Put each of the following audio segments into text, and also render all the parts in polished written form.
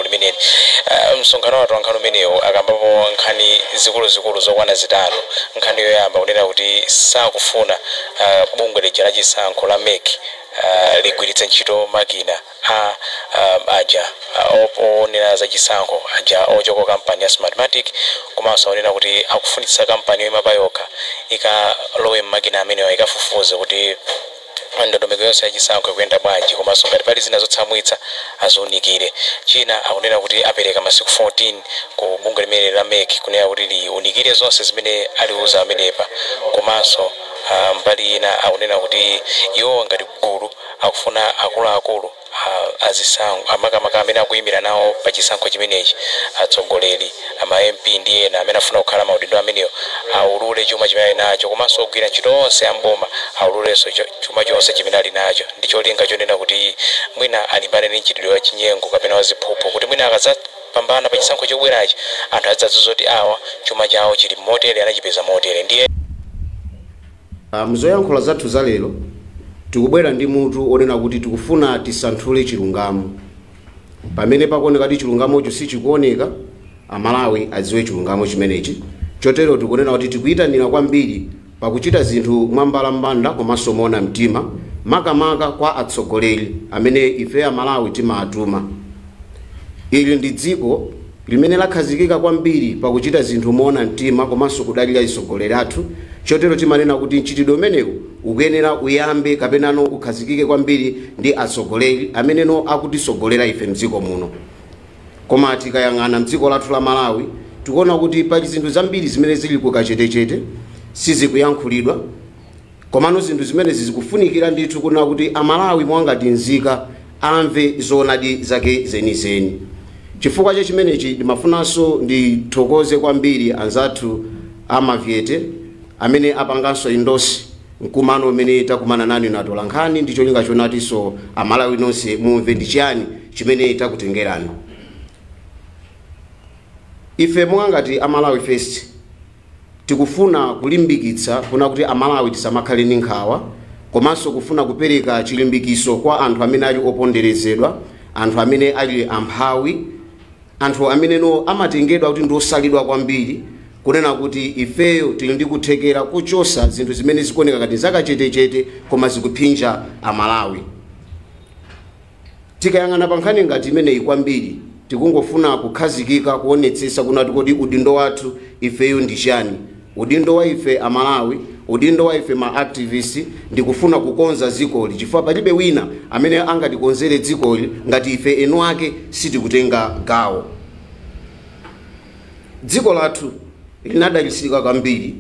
limeneli. Msonkhano wa atolankhani umenewu akambapo nkhani zikuluzikulu zokwana 5. Nkhani yoyamba kunena kuti sakufuna bungwe lija la chisankho la MEC ligwiritse ntchito makina a aja oonera za chisankho aja ochoka kampani ya Smartmatic, komanso aonena kuti akufunitsa kampani yoyima pa yokha ikalowe mmakina amenewa ikafufuze kuti ndondomeko yonse ya chisankho ikuyenda bwanji, komanso ngati pali zina zotsamwitsa aziunikire. China akunena kuti apereka masiku 14 ku bungwe limene la MEC kunena kuti liunikire zonse zimene aliuza amenepa. Komanso mbali ina akunena kuti iwo ngati gulu akufuna akuluakulu azisankho amakamaka amene akuyimira nawo pa chisankho chimenechi, atsogoleri ama MP ndi ena amene afuna kukhala maudindo amenewo aulule chuma chimene ali nacho, komanso ogwira ntchito onse amboma aululenso chuma chonse chimene ali nacho, ndi cholinga chonena kuti mwina alimbane ndi mchitidwe wa chinyengo kapena wa ziphuphu, kuti mwina akadzapambana pa chisankho chobwerachi anthu adzadziwa kuti awa chuma chawo chili motere, anachipeza motere. Ndiye Mzoyankhula zathu za lero tikubwera ndi mutu onena kuti tikufuna tisanthule chilungamo. Pamene pakuoneka kuti chilungamocho sichikuoneka, Amalawi adziwe chilungamo chimenechi. Chotero tikunena kuti tikuyitanira kwambiri pakuchita zinthu mwambalambanda komanso moona mtima, makamaka kwa atsogoleri amene ife Amalawi timaatuma. Ili ndi dziko limene lakhazikika kwambiri pakuchita zinthu moona mtima komanso kudalira atsogoleri athu. Chotero timanena kuti mchitidwe umenewu ukuyenera uyambe kapenano ukhazikike kwambiri ndi atsogoleri ameneno akutisogolera ife mdziko muno. Koma tikayang'ana mdziko lathu la Malawi tikuona kuti pali zinthu zambiri zimene zili kukachetechete, sizikuyankhulidwa, komano zinthu zimene zikufunikira ndithu kunena kuti Amalawi mwangati nzika amve zoonadi zake zenizeni. Chifukwa cha chimenechi ndimafunanso ndithokoze kwambiri anzathu amavyete amene apanganso endorse mkumano umene takumana nanu inu atolankhani, ndi cholinga chonatinso Amalawi nonse mumve ndi chiyani chimene takutengerani. Ife mwangati Amalawi First tikufuna kulimbikitsa kuna kuti Amalawi tisamakhale ndi nkhawa, komanso kufuna kupereka chilimbikiso kwa anthu amene ali oponderezedwa, anthu amene ali amphawi, anthu ameneno amatengedwa kuti ndi osalidwa kwambiri, kunena kuti ifeyo tili ndi kuthekera kuchosa zinthu zimene zikuoneka ngati zakachetechete koma zikuphinja Amalawi. Tikayang'ana pa nkhani ngati imeneyi kwambiri tikungofuna kukhazikika kuonetsetsa kunati kodi udindo wathu ifeyo ndi chani. Udindo wa ife Amalawi, udindo wa ife ma activists ndikufuna kukonza dzikoli, chifukwa palibe wina amene angatikonzere dzikoli ngati ife enu ake sitikutenga gawo. Dziko lathu linadalitsika kwambiri,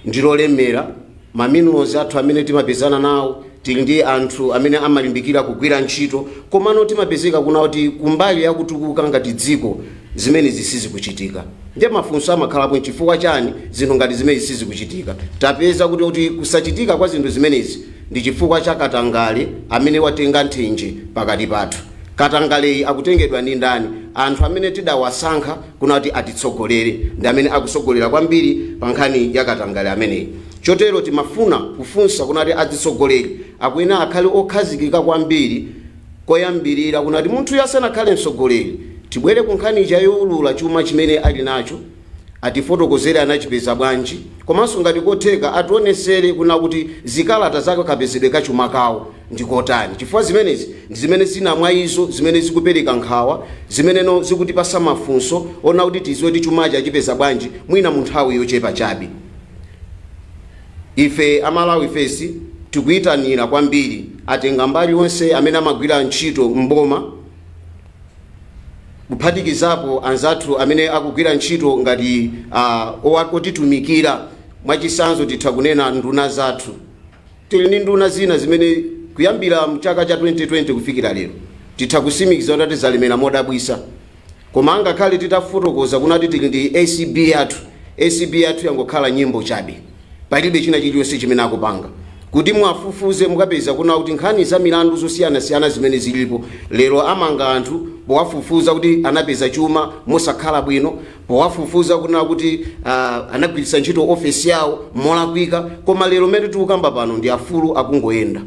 ndilolemera, ma minerals athu amene timapezana nawo, tili ndi anthu amene amalimbikira kugwira ntchito, komano timapezeka kuna kuti kumbali yakutukuka ngati dziko zimene zisizikuchitika. Ndiye mafunso amakhalapo, chifukwa chani zinthu ngati zimene zisizikuchitika? Tapeza kuti kusachitika kwa zinthu zimenezi ndi chifukwa cha katangale amene watenga nthenje pakati pathu. Katangaleyi akutengedwa ndi ndani? Anthu amene tidawasankha kuna kuti atitsogolere ndi amene akusogolera kwambiri pa nkhani ya katangale ameneyi. Chotero timafuna kufunsa kuna kuti atitsogoleri akuyenera akhale okhazikika kwambiri koyambirira, kuna kuti munthu asanakhale mtsogoleri tibwere ku nkhani ija youlula chuma chimene ali nacho, atifotokozere anachipeza bwanji, komanso ngati kotheka ationesere kuna kuti zikalata zake kapezedwe kachuma kawo ndikotani, chifukwa zimenezi ndi zimene zina mwa izo zimene zikupereka nkhawa, zimeneno zikutipasa mafunso ona kuti tiziwe kuti chumachi achipeza bwanji mwina mu nthawi yochepa chabe. Ife Amalawi First tikuyitanira kwambiri atenga mbali onse amene amagwira ntchito mboma, kuphatikizapo anzathu amene akugwira ntchito ngati otitumikira. Mwachisanzo titha kunena nduna zathu. Tili ndi nduna zina zimene kuyambira mchaka cha 2020 kufikira lero titha kusimikiza kuti zalemera modabwisa, koma angakhale titafotokoza kunati tili ndi ACB yathu, ACB yathu yangokhala nyimbo chabe, palibe china chilichonse chimene akupanga. Kuti mwafufuze mukapeza kuna kuti nkhani za milandu zosiyanasiyana zimene zilipo lero, amanga anthu powafufuza kuti anapeza chuma mosakhala bwino, powafufuza kuna kuti anagwiritsa ntchito ofesi yawo molakwika, koma lero mmene tikukamba pano ndi afulu akungoyenda.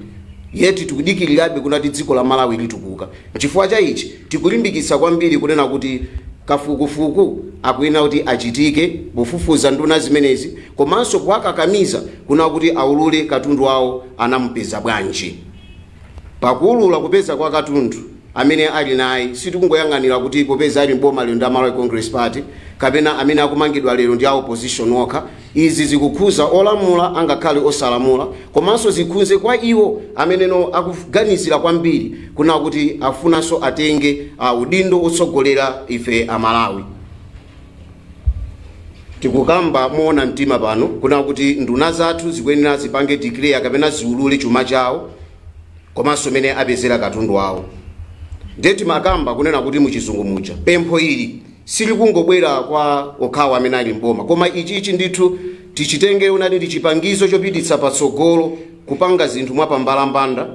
Yeti tikudikirirabe kunati dziko la Malawi litukuka. Chifukwa cha ichi tikulimbikitsa kwambiri kunena kuti kafukufuku akuyenera kuti achitike pofufuza nduna zimenezi, komanso kuwakakamiza kuna kuti aulule katundu wawo anamupeza bwanji. Pakuulula kupeza kwa katundu amene ali naye, sitikungoyang'anira kuti popeza ali mboma lero ndi Malawi Congress Party kapena amene akumangidwa lero ndi a opposition okha. Izi zikukhuza olamula angakhale osalamula, komanso zikhuze kwa iwo ameneno akuganizira kwambiri kuna kuti afunanso atenge udindo otsogolera ife Amalawi. Tikukamba moona mtima pano kuna kuti nduna zathu zikuyenera zipange declare kapena ziulule chuma chawo komanso mene apezera katundu wawo. Ndiye timakamba kunena kuti muchizungu muja pempho ili silikungobwera kwa okhawo amene ali mboma, koma ichichi ndithu tichitenge unati ndi chipangizo chopititsa patsogolo kupanga zinthu mwapambalambanda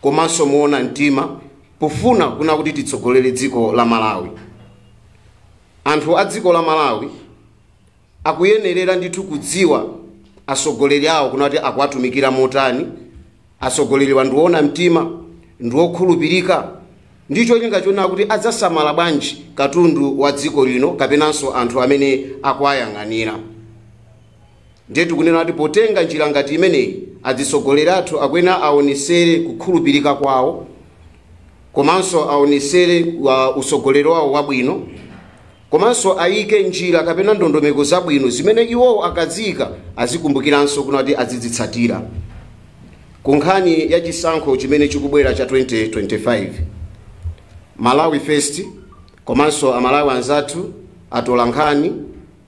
komanso moona mtima pofuna kuna kuti titsogolere dziko la Malawi. Anthu a dziko la Malawi akuyenerera ndithu kudziwa atsogoleri awo kuna kuti akuwatumikira motani. Atsogoleri wandiona mtima, ndiwokhulupirika, ndicho linga chona kuti adzasamala bwanji katundu wa dziko lino kapenanso anthu amene akuwayang'anira. Ndiye tikunena kuti potenga njira ngati imeneyi atsogoleri athu akuyenera aonesere kukhulupirika kwawo komanso aonesere utsogoleri wawo wabwino, komanso ayike njira kapena ndondomeko zabwino zimene iwowo akaziyika azikumbukiranso kuna kuti azidzitsatira. Ku nkhani ya chisankho chimene chikubwera cha 2025, Malawi First komanso Amalawi anzathu atola nkhani,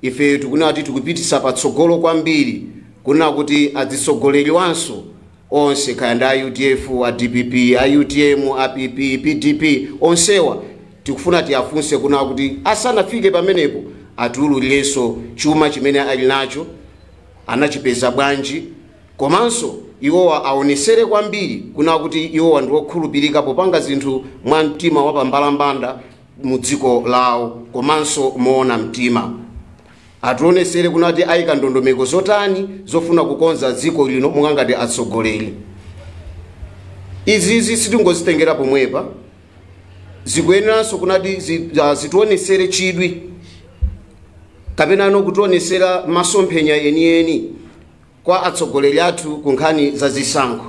ife tikunena kuti tikupitisa patsogolo kwambiri kunena kuti atsogoleri wanso onse kaya ndi a UDF, a DPP, a UTM, a PP, PDP, onsewa tikufuna tiyafunse kunena kuti asanafike pamenepo atiululirenso chuma chimene ali nacho anachipeza bwanji, komanso iwowa aonesere kwambiri kuna kuti iwowa ndi okhulupirika popanga zinthu mwa mtima wapambalambanda mu dziko lawo komanso moona mtima. Ationesere kuna kuti ayika ndondomeko zotani zofuna kukonza dziko lino monga ngati atsogoleri. Izizi sitingozitengera pomwepa, zikuyeneranso kunati zitionesere chidwi kapenano kutionesera masomphenya enieni kwa atsogoleri athu ku nkhani za zisankho.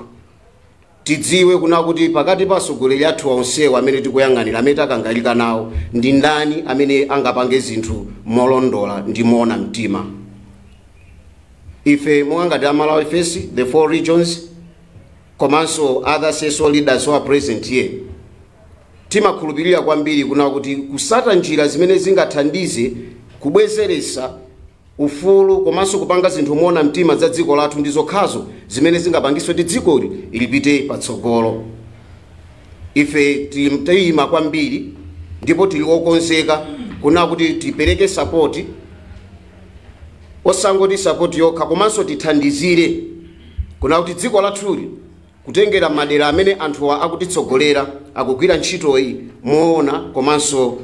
Tidziwe kuna kuti pakati pa atsogoleri athu onsewa amene tikuyang'anira, amene takangalika nawo, ndi ndani amene angapange zinthu molondola ndi moona mtima. Ife monga ngati a Malawi First, the four regions komanso other CSO leaders who are present here, timakhulupirira kwambiri kuna kuti kusata njira zimene zingathandize kubwezeresa ufulu komanso kupanga zinthu moona mtima za dziko lathu ndi zokhazo zimene zingapangiswe kuti dzikoli lipite patsogolo. Ife tiyima kwambiri ndipo tili okonzeka kuna kuti tipereke support, osangoti support yokha, komanso tithandizire kuna kuti dziko lathuli kutengera madera amene anthuwa akutitsogolera akugwira ntchitoyi moona komanso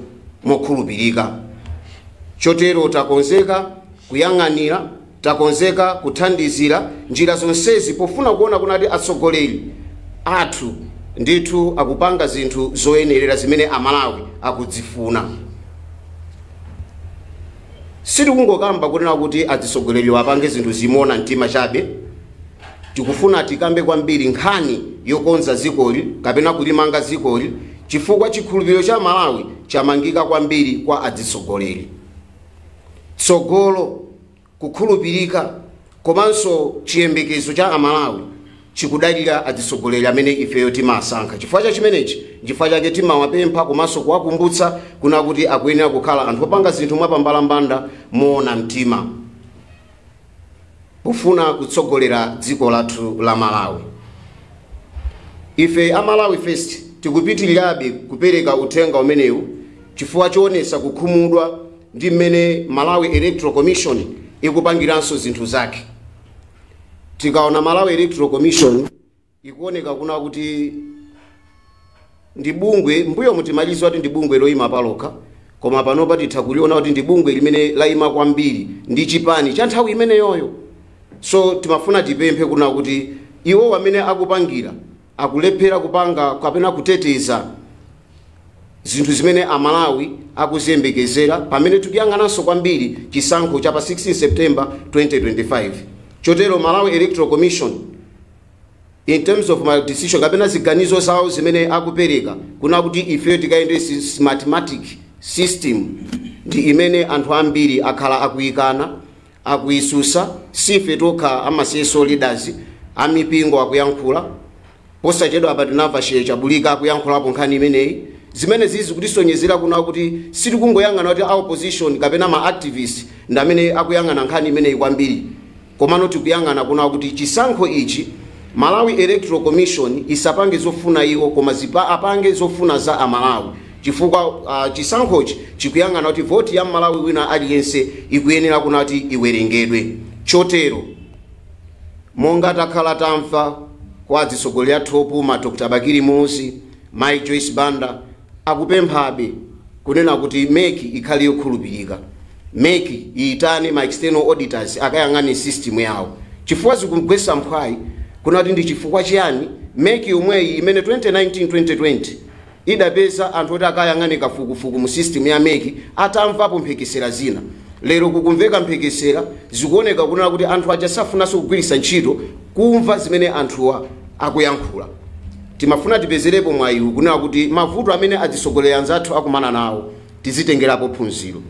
mokhulupirika. Chotero takonzeka kuyang'anira, takonzeka kuthandizira njira zonsezi pofuna kuona kunati atsogoleri athu ndithu akupanga zinthu zoyenerera zimene Amalawi akudzifuna. Sitikungokamba kunena kuti atsogoleri apange zinthu zimoona mtima chabe, tikufuna tikambe kwambiri nkhani yokonza dzikoli kapena kulimanga dzikoli, chifukwa chikhulupiriro cha Malawi chamangika kwambiri kwa atsogoleri. Tsogolo, kukhulupirika komanso chiyembekezo cha Amalawi chikudalira atsogoleri amene ifeyo timasankha. Chifukwa cha chimenechi chifukwa chake timawapempha komanso kuwakumbutsa kuna kuti akuyenera kukhala anthu opanga zinthu mwapambalambanda moona mtima pofuna kutsogolera dziko lathu la Malawi. Ife a Malawi First tikupitirirabe kupereka uthenga umenewu chifukwa choonesa kukhumudwa ndi mmene Malawi Electoral Commission ikupangiranso zinthu zake. Tikaona Malawi Electoral Commission ikuoneka kuna kuti ndi bungwe, mbuyo mutimalizwa kuti ndi bungwe loyima palokha, koma panopa titha kuliona kuti ndi bungwe limene layima kwambiri ndi chipani cha nthawi imeneyoyo. So timafuna tipemphe kuna kuti iwo amene akupangira akulephera kupanga kapena kuteteza zinthu zimene Amalawi akuziyembekezera pamene tikuyang'ananso kwambiri chisankho cha pa 16 September 2025. Chotero Malawi Electoral Commission, in terms of my decision kapena ziganizo zawo zimene akupereka kuna kuti ife tikayende Smartmatic system, ndi imene anthu ambiri akhala akuyikana, akuyisusa. Sife tokha, ama CSO leaders, amipingo akuyankhula. Posachedwa apa tinamva Shehe Chabulika akuyankhulapo nkhani imeneyi, zimene zizi kutisonyezera kuna kuti sitikungoyang'ana kuti a opposition kapena ma activist ndi amene akuyang'ana nkhani imeneyi kwambiri, komano tikuyang'ana kuna kuti chisankho ichi Malawi Electoral Commission isapange zofuna iwo, koma apange zofuna za Amalawi, chifukwa chisankhochi chikuyang'ana kuti voti ya Malawi wina aliyense ikuyenera kuna kuti iwerengedwe. Chotero monga takhala tamva kwa atsogoleri athu opuma, Dr Bakili Muluzi, Mai Joyce Banda, akupemphabe kunena kuti MEC ikhale yokhulupirika, MEC iyitane ma external auditors akayang'ane system yawo, chifukwa zikugwetsa mphwayi kunati ndi chifukwa chiyani MEC yomweyi imene 2019 2020 idapeza anthu oti akayang'ane kafukufuku mu system ya MEC atamvapo mphekesera zina, lero kukumveka mphekesera, zikuoneka kunena kuti anthu aja safunanso kugwiritsa ntchito kumva zimene anthuwa akuyankhula. Timafuna tipezerepo mwayiwu kunena kuti mavuto amene atsogoleri anzathu akumana nawo tizitengerapo phunziro.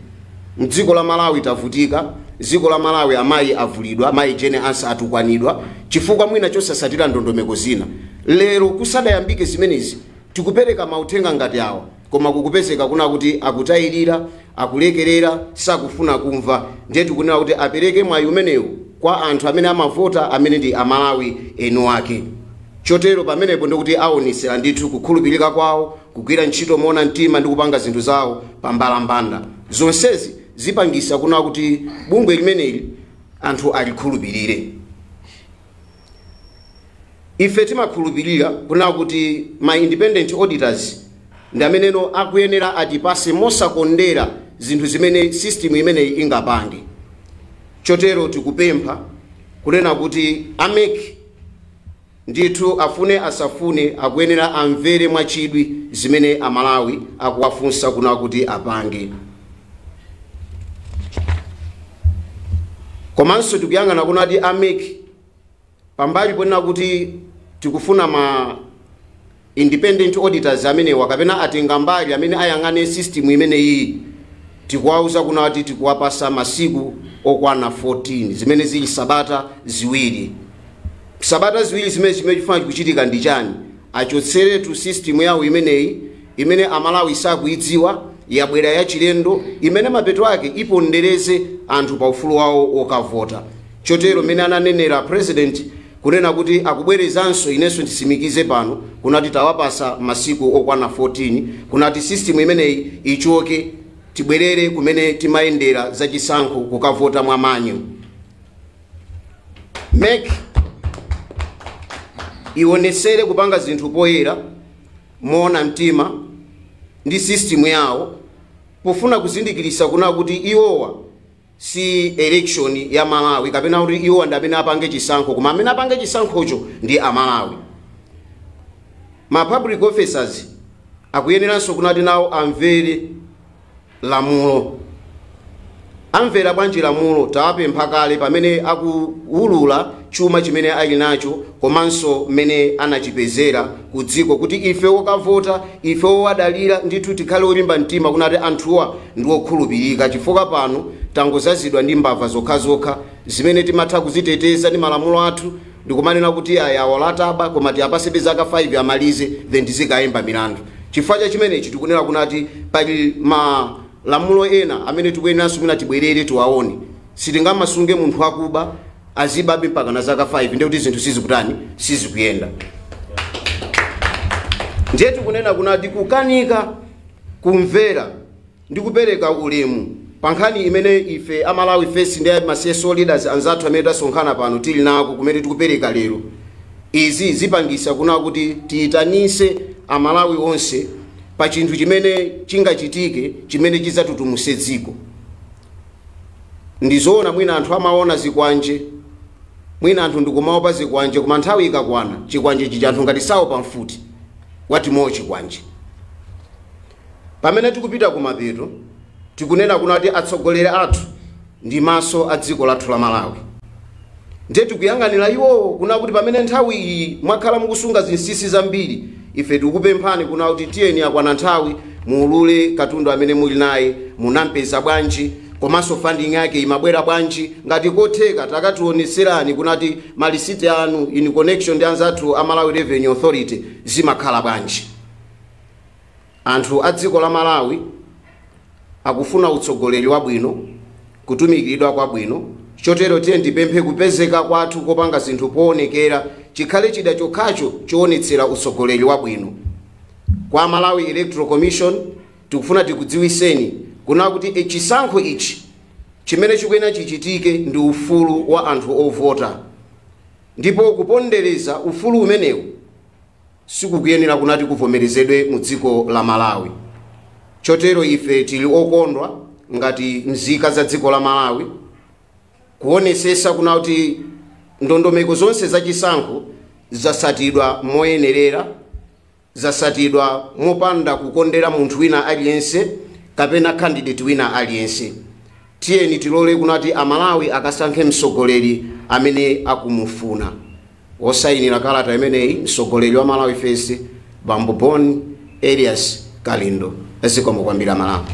Mdziko la Malawi tavutika, dziko la Malawi amayi avulidwa, amayi Jane Ansah atukwanidwa chifukwa mwina chosasatira ndondomeko zina. Lero kusadayambike zimenezi tikupereka mauthenga ngati awa, koma kukupezeka kuna kuti akutayirira, akulekerera, sakufuna kumva. Ndiye tikunena kuti apereke mwayi umenewu kwa anthu amene amavota, amene ndi Amalawi enu ake. Chotero pamenepo ndikuti aonesera ndithu kukhulupirika kwawo, kugwira ntchito moona mtima ndi kupanga zinthu zawo pambalambanda. Zonsezi zipangisa kuna kuti bungwe limeneli anthu alikhulupirire. Ife timakhulupirira kuna kuti ma independent auditors ndi ameneno akuyenera atipase mosakondera zinthu zimene system imeneyi ingapange. Chotero tikupempha kunena kuti a MEC ndithu, afune asafune, akuyenera amvere mwachidwi zimene Amalawi akuwafunsa kuna kuti apange. Komanso tikuyang'ana kunati a MEC, pambali ponena kuti tikufuna ma independent auditors amenewa kapena atenga mbali amene ayang'ane system imeneyi, tikuwauza kunati tikuwapasa masiku okwana 14, zimene zili sabata 2. Sabata 2 zimene chimene chifuna kuchitika ndi chani? Achotseretu system yawo imeneyi imene Amalawi sakuidziwa, yabwera yachilendo, imene mapeto ake ipondereze anthu pa ufulu wawo wokavota. Chotero mmene ananenera president kunena kuti akubwerezanso, inenso ndisimikize pano kunati tawapasa masiku okwana 14 kunati system imeneyi ichoke, tibwerere kumene timayendera zachisankho, kukavota mwamanyo. MEC ionesere kupanga zinthu poyera, moona mtima ndi system yawo, pofuna kuzindikirisa kuna kuti iwowa si election ya Malawi kapena kuti iwowa ndi amene apange chisankho, koma amene apange chisankhocho ndi Amalawi. Ma public officers akuyeneranso kunati nawo amvere lamulo. Amvera bwanji lamulo? Tawapempha kale pamene akuwulula chuma chimene ali nacho komanso mmene anachipezera ku dziko, kuti ife wokavota, ife wowadalira, ndithu tikhale olimba mtima kunati anthuwa ndi okhulupirika, chifukwa pano tangozazidwa ndi mbava zokhazokha zimene timatha kuziteteza ndi malamulo athu ndikumanena kuti aya walataba, koma tiyapasebe zaka 5 amalize, then tizikayimba milandu. Chifukwa cha chimenechi tikunena kunati pali malamulo ena amene tikuyeneranso mwina tibwerere tiwaone. Sitingamasunge munthu akuba azibabe mpaka na zaka 5, ndiye kuti zinthu sizikutani, sizikuyenda. Ndiye tikunena kunati kukanika kumvera ndi kupereka ulemu pa nkhani imene ife Amalawi First ndi ma CSO leaders anzathu amene tasonkhana pano tili nako kumene tikupereka lero, izi zipangisa kuna kuti tiyitanise Amalawi onse pa chinthu chimene chingachitike chimene chidzatutumuse dziko. Ndizoona mwina anthu amaona zikwanje, Mwina anthu ndikumaopa zikwanje, koma nthawi ikakwana chikwanje chija anthu ngati saopa mfuti watimowo chikwanje. Pamene tikupita kumapeto, tikunena kunati atsogoleri athu ndi maso a dziko lathu la Malawi, ndiye tikuyang'anira iwowo kuna kuti pamene nthawi iyi mwakhala mukusunga zinsinsi zambiri, ife tikukupemphani kuna kuti tiyeni, akwana nthawi muulule katundu amene muli naye, munampeza bwanji, komanso funding yake imabwera bwanji. Ngati kotheka takationeserani kunati malisiti anu in connection ndi anzathu a Malawi Revenue Authority zimakhala bwanji. Anthu a dziko la Malawi akufuna utsogoleri wabwino, kutumikiridwa kwabwino. Chotero tiye ndipemphe kupezeka kwathu kopanga zinthu poonekera chikhale chida chokhacho choonetsera utsogoleri wabwino. Kwa Malawi Electoral Commission, tikufuna tikudziwiseni kuna kuti chisankho ichi chimene chikuyenera chichitike ndi ufulu wa anthu ovota, ndipo kupondereza ufulu umenewu sikukuyenera kunati kuvomerezedwe mu dziko la Malawi. Chotero ife tili okondwa ngati nzika za dziko la Malawi kuonesesa kuna kuti ndondomeko zonse zachisankho zasatidwa moyenerera, zasatidwa mopanda kukondera munthu wina aliyense kapena candidate wina aliyense. Tiyeni tilole kunati Amalawi akasankhe mtsogoleri amene akumufuna. Wosayinira kalata imeneyi, mtsogoleri wa Malawi First, Bambo Bon Elias Kalindo. Zikomo kwambiri Amalawi.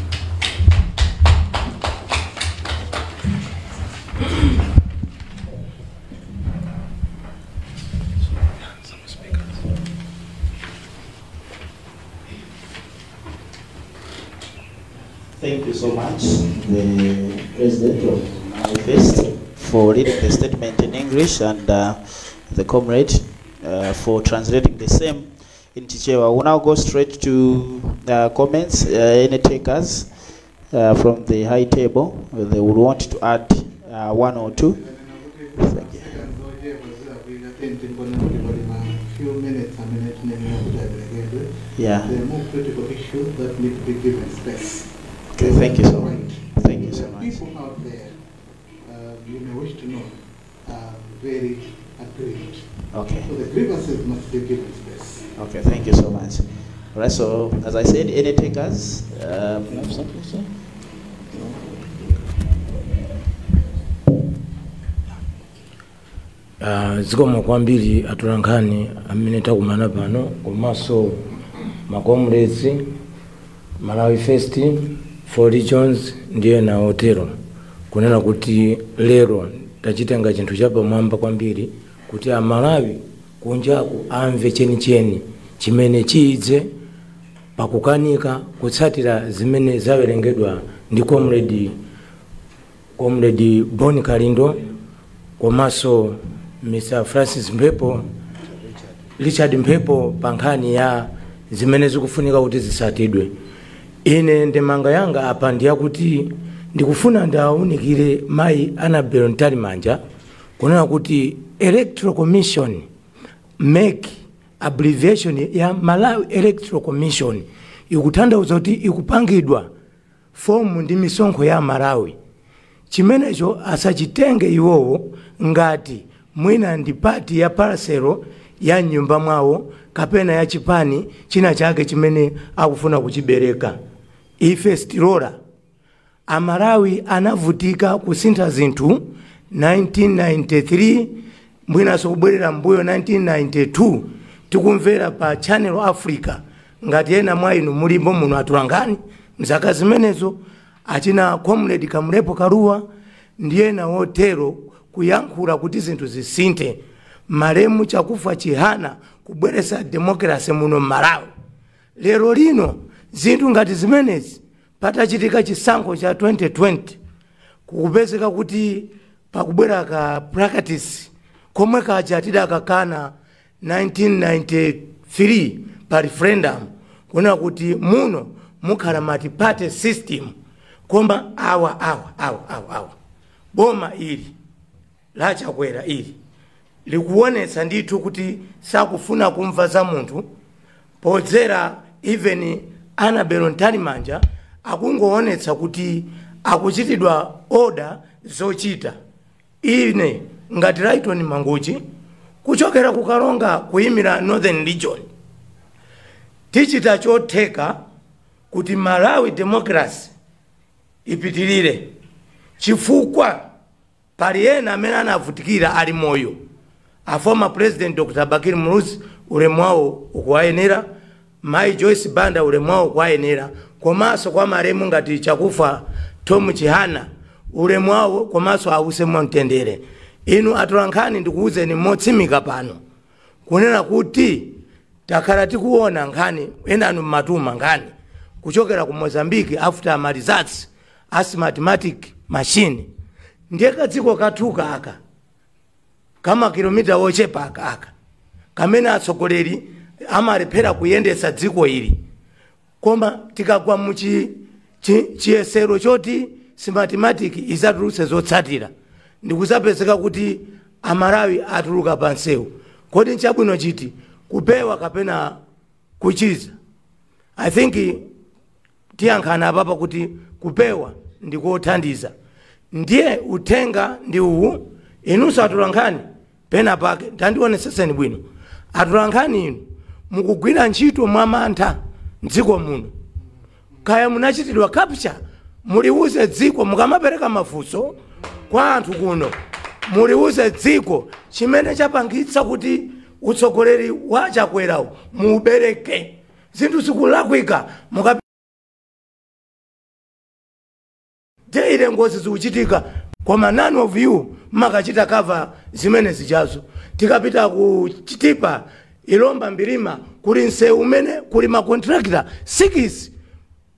Thank you so much, the President of Malawi First, for reading the statement in English, and the comrade for translating the same in Chichewa. We'll now go straight to comments. Any takers from the high table, they would want to add one or two. Thank you. Yeah. The more critical issues that need to be given space. Okay, thank you so much. Thank you so much. People out there, you may wish to know, are very aggrieved. Okay. So the grievances must be given space. Okay, thank you so much. All right, so as I said, any takers? You have something to say? Zikomo kwambiri atolankhani amene takumana pano, komanso ma comrades, Malawi First, Four Regions ndi ena otero, kunena kuti lero tachitenga chinthu chapamwamba kwambiri kuti Amalawi kunjaku amve chenicheni chimene chiyidze pakukanika kutsatira zimene zawerengedwa ndi Comrade Bon Kalindo komanso Mr Francis Mphepo, Richard Mphepo, pa nkhani ya zimene zikufunika kuti zisatidwe. Ine ndemanga yanga apa ndiyakuti ndikufuna ndawunikire mayi Annabel Mtalimanja kunena kuti Electoral Commission, MEC, abbreviation ya Malawi Electoral Commission, ikutanthauza kuti ikupangidwa form ndi misonkho ya Malawi. Chimenecho asachitenge iwowo ngati mwina ndi party ya parcel ya nyumba mwawo kapena ya chipani china chake chimene akufuna kuchibereka. Ife sitilora. Amalawi anavutika kusintha zinthu 1993, mwinanso kubwerera mbuyo 1992, tikumvera pa Channel Africa. Ngati ena mwa inu mulimbo muno atolankhani, mzaka zimenezo achina Comrade Kamlepo Kalua ndi ena wotero kuyankhula kuti zinthu zisinthe, malemu Chakufa Chihana kubweresa democracy muno Malawi. Lero lino zinthu ngati zimenezi, patachitika chisankho cha 2020, kukupezeka kuti pakubwera ka practice komwe kaja tidakakana 1993 pa referendum, kunena kuti muno mukhala multi-party system. Koma awa awa awa awa awa boma ili lachakwera ili likuonetsa ndithu kuti sakufuna kumva za munthu podzera even Annabel Mtalimanja akungoonetsa kuti akuchitidwa order zochita. Ine Ngati Lighton Mangochi kuchokera kukalonga kuyimira Northern Region, tichita chotheka kuti Malawi democracy ipitirire, chifukwa pali ena amene anavutikira ali moyo. A former President Dr Bakili Muluzi, ulemu wawo ukuwayenera. Mai Joyce Banda, ulemu wawo ukuwayenera. Komanso kwa malemu ngati Chakufa Tom Chihana, ulemu wawo komanso ause mwamtendere. Inu atolankhani, ndikuwuzeni motsimika pano kunena kuti takhala tikuona nkhani, enanu mmatuma nkhani kuchokera ku Mozambique after ma results a Smartmatic machine. Ndiye kadziko kathuka aka kama kilomita wochepa aka kamene atsogoleri amalephera kuyendetsa dziko ili, koma tikagwa mu chiyesero choti Smartmatic izatulutse zotsatira ndikusapezeka kuti Amalawi atuluka pa nsewu, kodi nchabwino chiti, kupewa kapena kuchiza? I think tiyankhana apapa kuti kupewa ndikothandiza. Ndiye uthenga ndi uwu. Inunso atolankhani, pena pake tandioneseseni bwino. Atolankhani inu mukugwira ntchito mwamantha mdziko muno. Kaya munachitidwa capture, muliuze dziko mukamapereka mafunso kwa anthu kuno, muliuze dziko chimene chapangitsa kuti utsogoleri wa Chakwerawo muubereke. Zinthu zikulakwika muka daily, ngozi zikuchitika, koma none of you makachita cover zimene zichazo. Tikapita ku Chitipa, Ilomba, Mbilima, kuli msewu umene kuli ma contractor 6,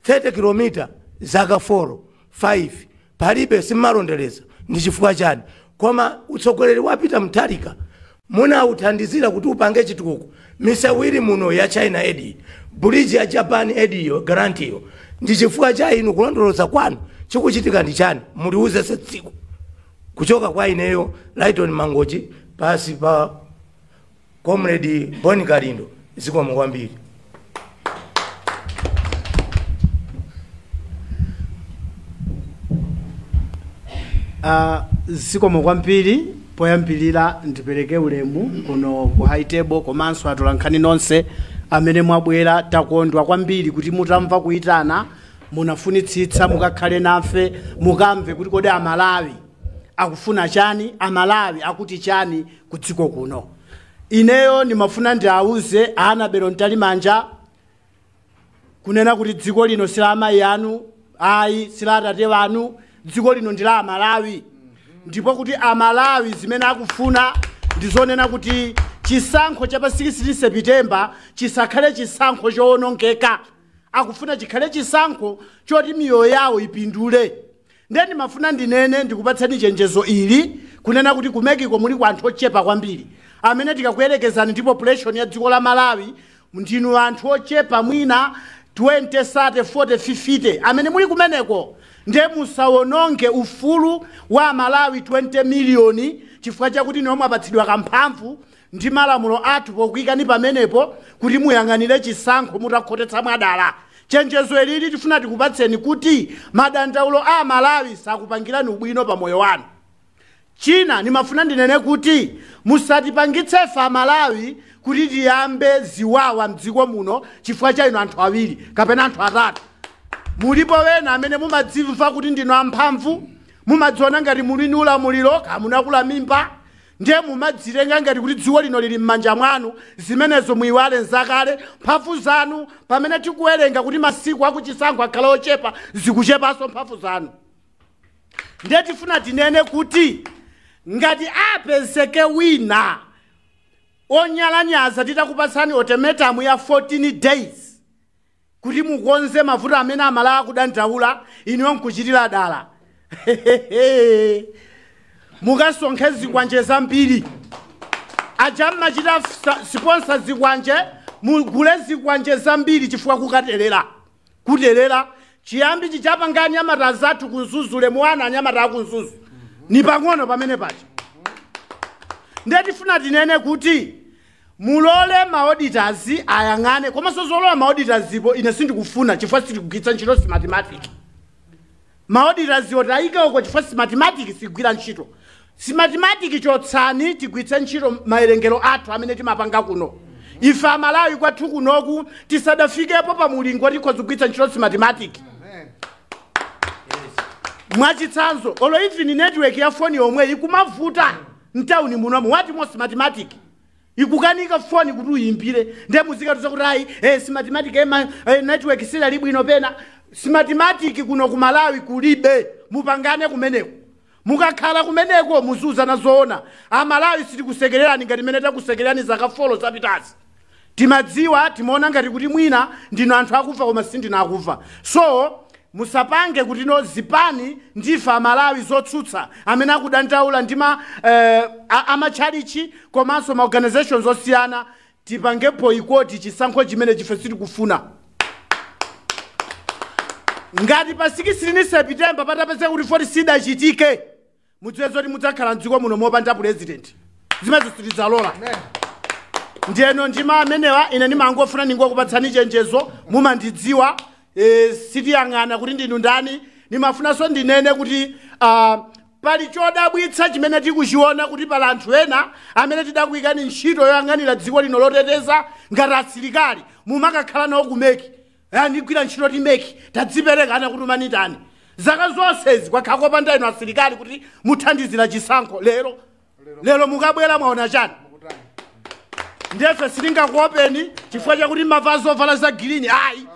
30 km, zaka 4 5 palibe, simmalondereza. Ndi chifukwa chani? Koma utsogoleri wapita Mutharika munauthandizira kuti upange chitukuko. Misewu ili muno ya China Aid, bridge ya Japan Aid iyo, grant iyo, ndi chifukwa cha inu kulondoloza kwanu. Chikuchitika ndi chani? Muliuze dziko. Kuchoka kwa ineyo Lighton Mangochi pasi pa Comrade Boni Kalindo, zikomo kwambiri. Zikomo kwambiri. Poyambirira ndipereke ulemu kuno ku high table komanso atolankhani nonse amene mwabwera. Takondwa kwambiri kuti mutamva kuyitana munafunitsitsa mukakhale nafe, mukamve kuti kodi Amalawi akufuna chani, Amalawi akuti chani ku dziko kuno. Ineyo ndimafuna ndiawuze Annabel Mtalimanja kunena kuti dziko lino si la amayi anu ayi, si la atate wanu. Dziko lino ndi la Amalawi, ndipo kuti Amalawi zimene akufuna ndizonena kuti chisankho cha pa 16 September chisakhale chisankho chowonongeka. Akufuna chikhale chisankho choti miyoyo yawo ipindule. Ndiye ndimafuna ndinene, ndikupatseni chenjezo ili kunena kuti ku MEC ko muli ku anthu ochepa kwambiri amene tikakuyerekezani ndi population ya dziko la Malawi, ndinu anthu ochepa, mwina 20, 30, 40, 50 amene muli kumeneko. Ndiye musawononge ufulu wa Malawi 20 miliyoni chifukwa chakuti niwo mwapatsidwa kamphamvu ndi malamulo athu pokuyikani pamenepo kuti muyang'anire chisankho mutakhotetsa mwadala. Chenjezo ilili tifuna tikupatseni kuti madandaulo a Malawi sakupangirani ubwino pa moyo wanu. China nimafuna ndinene kuti musatipangitse ife Amalawi kuti tiyambe ziwawa mdziko muno chifukwa cha inu anthu awiri kapena anthu atatu. Mulipo wena amene mumadzimva kuti ndinu amphamvu, mumadziona ngati muli ndi ulamuliro, kamunakula mimba, ndiye mumadzitenga ngati kuti dziko lino lili m'manja mwanu. Zimenezo muyiwale, nzakale. Mphamvu zanu, pamene tikuwerenga kuti masiku akuchisankho akhala ochepa, zikuchepanso mphamvu zanu. Ndiye tifuna tinene kuti ngati apezeke wina onyalanyaza titakupatsani ultimatum ya 14 days kuti mukonze mavuto amene Amalawi akudandaula, inuyo nkuchitira dala, mukasonkhe zikwanje zambiri. Aja mmachita sponsor zikwanje, mugule zikwanje zambiri, chifukwa kukaterera kuterera chiyambi chichapanga anyamata zathu kunzuzule muwana anyamata akunzuzu ni pang'ono pamene pacha. Ndiye tifuna tinene kuti mulole ma auditors ayang'ane, komanso zolowa ma auditors ipo ine sindikufuna chifukwa sitikugwiritsa ntchito Smartmatic. Ma auditors oti ayike uko chifukwa Smartmatic sigwira ntchito. Smartmatic chotsani, tigwiritse ntchito maerengero athu amene timapanga kuno. Ife Amalawi kwathu kunoku tisadafikepo pa mulingo tikhoza kugwiritsa ntchito Smartmatic. Mwachitsanzo, olo even network ya foni yomwe ikumavuta mtawuni munomu, wati mo Smartmatic ikukanika foni kuti uyimbire. Ndiye muzikatuza kuti ayi, Smartmatic, network silali bwino pena. Smartmatic kuno ku Malawi kulibe. Mupangane kumeneko, mukakhala kumeneko muzuzana zoona. Amalawi sitikusekererani ngati mmene takusekererani zaka 4 zapitazi. Timadziwa, timaona ngati kuti mwina ndinu anthu akufa, koma sindinu akufa. So musapange kuti no zipani ndife Amalawi zotsutsa amene akudandaula ndi ma amatchalichi komanso ma organizations osiyana, tipange boycott chisankho chimene chife sitikufuna. Ngati pa 16 September patapezeka kuti 40 sidachitike, mudziwe zoti mudzakhala mdziko muno mopanda president. Zimenezo sitidzalola. Ndiyeno ndima amenewa, ine ndimangofuna ningokupatsani chenjezo. Mumandidziwa, sitiyang'ana kuti ndinu ndani. Nimafunanso ndinene kuti pali chodabwitsa chimene tikuchiona, kuti pali anthu ena amene tidakuyikani ntchito yoyang'anira dziko lino loteteza ngati asilikali, mumakakhala nawo ku MEC. Ndigwira ntchito ti MEC, tadzipereka, anakutumani tani? Zaka zonsezi kwakhala kopanda inu asilikali kuti muthandizira chisankho. Lero lero mukabwera mwaona chani? Ndefe sitingakuopeni chifukwa chakuti mavala zovala za green, ayi.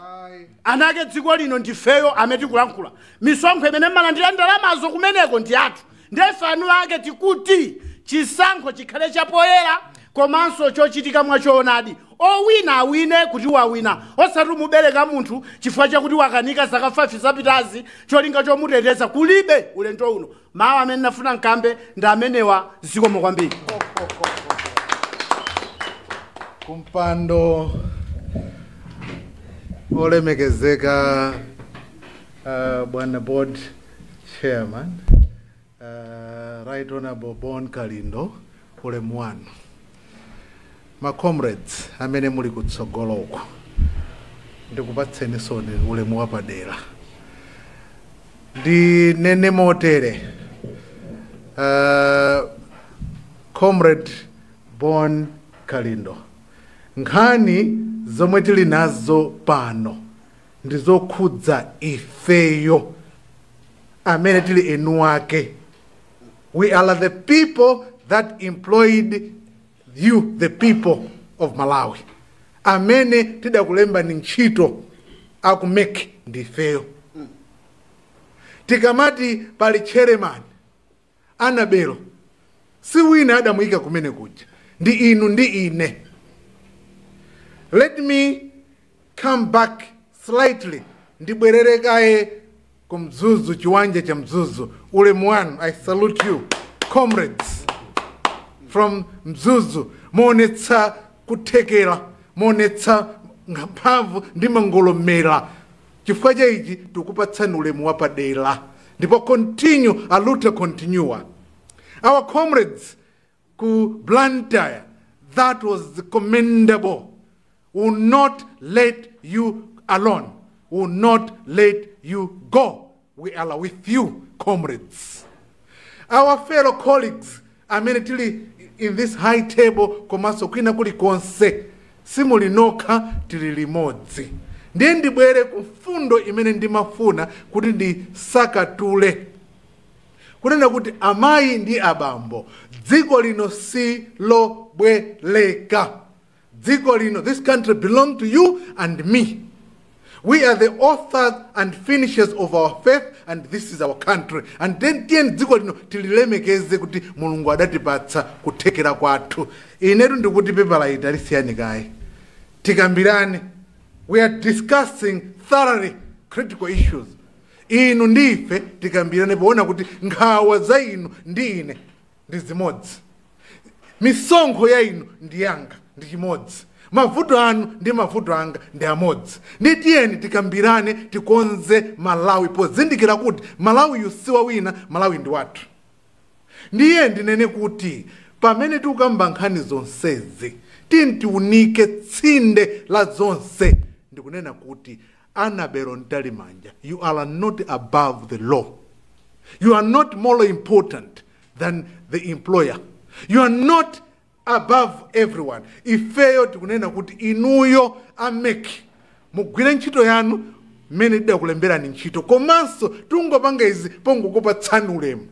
Anake dziko lino ndifeyo amene tikulankhula. Misonkho imene mmalandira ndalamazo kumeneko ndi athu. Ndefe anu ake tikuti chisankho chikhale chapoyera komanso chochitika mwachoonadi. Owina awine kuti wawina, osati mubereka munthu chifukwa chakuti wakanika zaka 5 zapitazi, cholinga chomuteteza kulibe ulendo uno. Mawu amene nafuna nkambe ndi amenewa. Zikomo kwambiri. Kumpando olemekezeka, bwana board chairman, Right Honorable Bon Kalindo, ulemu wanu. Ma comrades amene muli kutsogoloko, ndikupatseni soni ulemu wapadera. Ndinene motere, Comrade Bon Kalindo, nkhani zomwe tili nazo pano ndizokhudza ifeyo amene tili enu ake. We are the people that employed you, the people of Malawi. Amene tidakulembani ntchito aku MEC ndifeyo. Tikamati pali chairman Anabelo, si wina adamuyika kumene kuja, ndi inu ndi ine. Let me come back slightly, ndibwerere kaye ku Mzuzu, chiwanja cha Mzuzu. Ulemu wanu, I salute you comrades from Mzuzu. Muonetsa kuthekera, muonetsa mphamvu ndi mangolomera. Chifukwa cha ichi tikupatsani ulemu wapadera, ndipo continue a luta continua. Our comrades ku Blantyre, that was commendable. Will not let you alone, will not let you go. We are with you, comrades. Our fellow colleagues amene tili in this high table komanso kwina kulikonse, simuli nokha, tili limodzi. Ndiye ndibwere ku mfundo imene ndimafuna kuti ndisakatule, kunena kuti amayi ndi abambo, dziko lino si lobweleka. Dziko lino, this country belong to you and me. We are the authors and finishers of our faith, and this is our country. And then tiyeni dziko lino tililemekeze kuti Mulungu adatipatsa kuthekera kwathu. Inetu ndikuti pepala ita lisiyani kaye, tikambirane. We are discussing thoroughly critical issues. Inu ndi ife tikambirane poona kuti nkhawa za inu ndi ine ndi zimodzi, misonkho ya inu ndi yanga ndi chimodzi, mavuto anu ndi mavuto anga ndi amodzi. Ndi tiyeni tikambirane, tikonze Malawi pozindikira kuti Malawi si wa wina, Malawi ndi wathu. Ndiye ndinene kuti pamene tikukamba nkhani zonsezi, tiyeni tiunike tsinde la zonse. Ndikunena kuti Annabel Mtalimanja, you are not above the law. You are not more important than the employer. You are not above everyone. Ifeyo tikunena kuti inuyo a MEC mugwire ntchito yanu mmene tidakulemberani ntchito, komanso tungopanga izi pongokupatsani ulemu.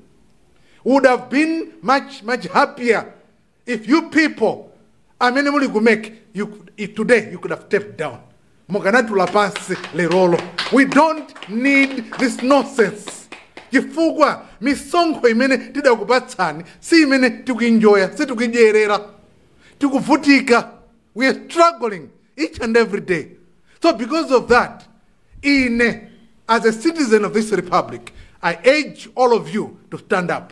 Would have been much, much happier if you people amene muli ku MEC, if today you could have stepped down, mukanatula pansi lerolo. We don't need this nonsense, chifukwa misonkho imene tidakupatsani si imene tikuinjoya, sitikuidyerera, tikuvutika. We are struggling each and every day. So because of that, ine as a citizen of this republic, I urge all of you to stand up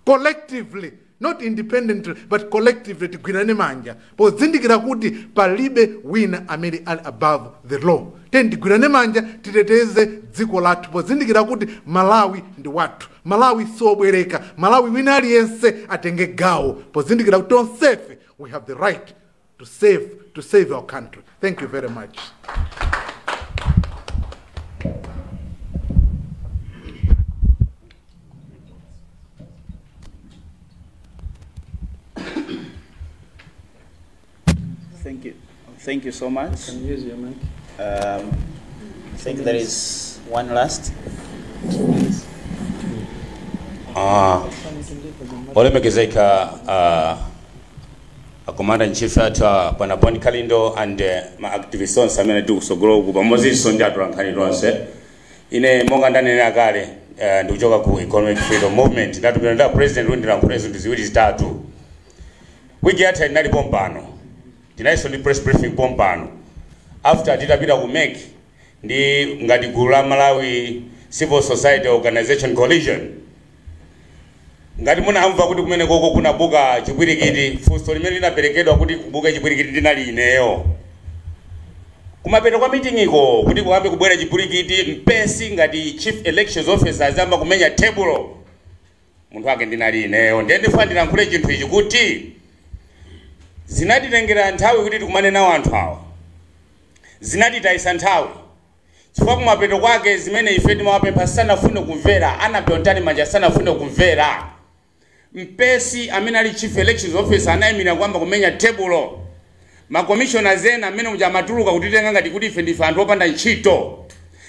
collectively, not independently but collectively. Tigwirane manja pozindikira kuti palibe wina amene ali above the law. Tiyeni tigwirane manja, titeteze dziko lathu pozindikira kuti Malawi ndi wathu, Malawi siobwereka, Malawi wina aliyense atenge gawo, pozindikira kuti tonsefe we have the right to save our country. Thank you very much. Thank you. Thank you so much. Can use your mic. I think there is one last. Olemekezeka a commander in chief athu bwana Bon Kalindo and ma activists onse amene tili kusogolo uku pamodzinso ndi atolankhani tonse, ine monga ndanenera kale, ndikuchoka ku Economic Freedom Movement. Ndatumira nda president kuti ndilankhule zinthu ziwiri zitatu. Wiki yatha inali pompano, tinalinso ndi press briefing pompano after titapita ku MEC ndi ngati gulu la Malawi Civil Society Organization Coalition. Ngati munamva kuti kumene koko kunabuka chipwirikiti, funso limene linaperekedwa kuti kubuka chipwirikiti ndinali ineyo. Kumapeto kwa meeting iko, kuti kuyambe kubwera chipwirikiti, Mpesi ngati chief elections officer azamba kumenya tebulo, munthu wake ndinali ineyo. Ndiye ndifuna ndilankhule chinthu ichi kuti zinatitengera nthawi kuti tikumane nawo anthu awa, zinatitayisa nthawi chifukwa kumapeto kwake zimene ife timawapempha sanafune kumvera. Annabel Mtalimanja sanafune kumvera. Mpesi amene ali chief elections officer anayimira kwamba kumenya tebulo. Ma commissioners ena amene muja amatuluka kutitenga ngati kuti ife ndife anthu opanda ntchito.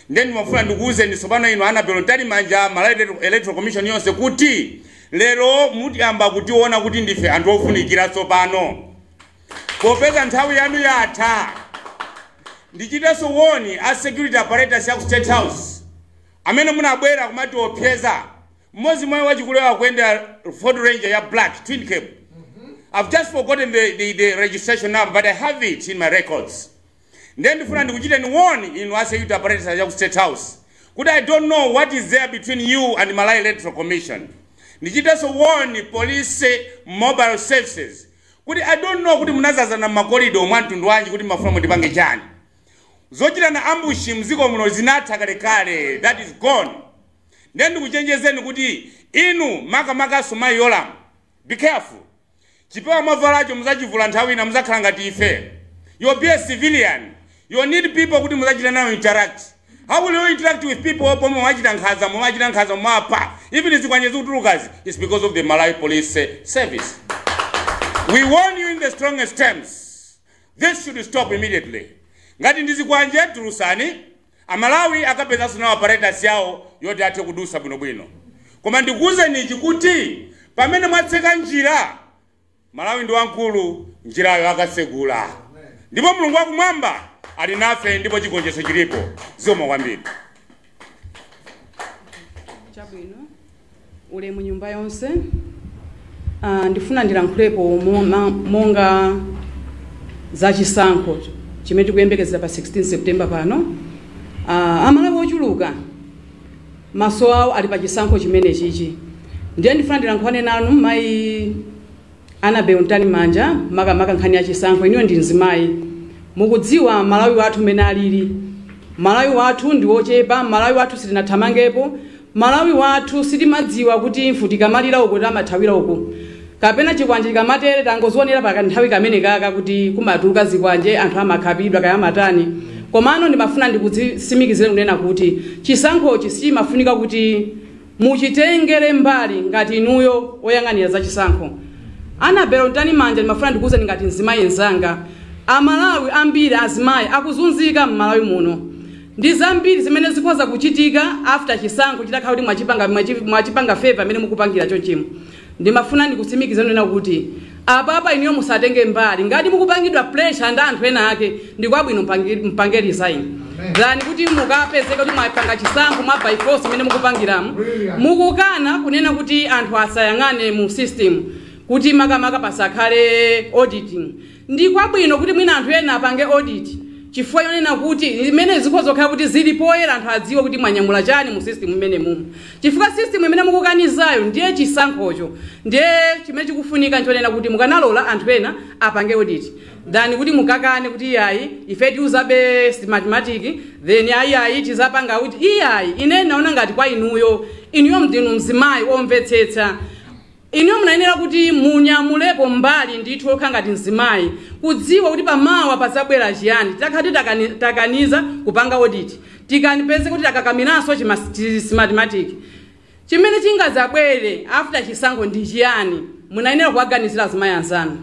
Ndiye ndimafuna ndikuwuzeni tsopano inu Annabel Mtalimanja, Malawi Electoral Commission yonse, kuti lero mutiyamba kutiona kuti ndife anthu ofunikira tsopano popeza nthawi yanu yatha. Ndichitenso warn a security apparatus ya ku State House amene munabwera kumatiopseza. Mmodzi mwayi wachikulewa kuyendera Ford Ranger ya black twin cab. I've just forgotten the registration number, but I have it in my records. Ndiye ndifuna ndikuchiteni warn inu a security apparatus ya ku State House kuti I don't know what is there between you and Malawi Electoral Commission. Ndichitenso warn police mobile services kuti I don't know kuti munazazana m'ma corridor mwa mtundu wanji kuti mafuna mundipange chani. Zochitana ambush mdziko muno zinatha kalekale, that is gone. Ndiye ndikuchenjezeni kuti inu makamakaso mayi Yolamu, be careful. Chipewa mwavalacho muzachivula nthawi ina, muzakhala ngati ife. You'll be a civilian, you need people kuti muzachita nawo interact. How will you interact with people pomwe mwachita nkhanza, mwachita nkhanza, mwapha? Even zikwanje zikutulukazi is because of the Malawi Police Service. We warn you in the strongest terms, this should stop immediately. Ngati ndi zikwanje, tulusani, Amalawi akapezanso nawo apparatus yawo yoti athe kudusa bwinobwino. Koma ndikuwuzeni ichi kuti pamene mwatseka njira, Malawi ndi wamkulu, njirayo akasegula, ndipo Mulungu wakumwamba ali nafe, ndipo chigonjetso chilipo. Zikomo kwambiri. Chabwino, ulemu nyumba yonse. Ndifuna ndilankhulepo monga zachisankho chimene tikuyembekezera pa 16 September pano. Amalawi ochuluka maso awo ali pa chisankho chimene chichi. Ndiye ndifuna ndilankhulane nanu mayi Annabel Mtalimanja, makamaka nkhani ya chisankho. Inuyo ndi mzimayi, mukudziwa Malawi wathu mmene alili. Malawi wathu ndi wochepa, Malawi wathu sitinathamangepo, Malawi wathu sitimadziwa kuti mfuti ikamalira uku tamathawira uku kapena chikwanje chikamatere. Tangozionera pa nthawi kamene kaka kuti kumatuluka zikwanje, anthu amakhapidwa kaya amatani. Komano ndimafuna ndikutsimikizire kunena kuti chisankhochi sichimafunika kuti Muchitengere mbali ngati inuyo oyang'anira zachisankho. Annabel Mtalimanja, ndimafuna ndikuwuzeni ngati mzimayi mzanga, Amalawi ambiri azimayi akuzunzika m'Malawi muno. Ndi zambiri zimene zikhoza kuchitika after chisankho chitakhala kuti mwachipanga favor amene mukupangira chonchimo. Ndimafuna ndikutsimikizeni nena kuti apapa inuyo musatenge mbali. Ngati mukupangidwa pressure ndi anthu ena ake, ndikwabwino mpange resign than kuti mukapezeka kuti mwapanga chisankho mwa by force imene mukupangiramo, mukukana kunena kuti anthu asayang'ane mu system, kuti makamaka pasakhale auditing. Ndi kwabwino kuti mwina anthu ena apange audit, chifukwa yonena kuti imene zikhoza kukhala kuti zili poyera, anthu adziwe kuti mwanyamula chani mu system imene mumu, chifukwa system imene mukukanizayo ndiye chisankhocho. Ndiye chimene chikufunika nchonena kuti mukanalola anthu ena apange audit than kuti mukakane kuti iyayi, ife tiuzabe Smartmatic, then ayiayi tizapanga kuti iyayi. Ine naona ngati kwa inuyo, inuyo ndinu mzimayi omvetsetsa, inuyo munayenera kuti munyamulepo mbali ndithu okha ngati mzimayi, kudziwa kuti pamawa pazabwera chiyani titakhala takaniza kupanga audit, tikanipeze kuti takakamiranso Smartmatic, chimene chingazabwere after chisankho ndi chiyani? Munayenera kuwaganizira azimayi anzanu.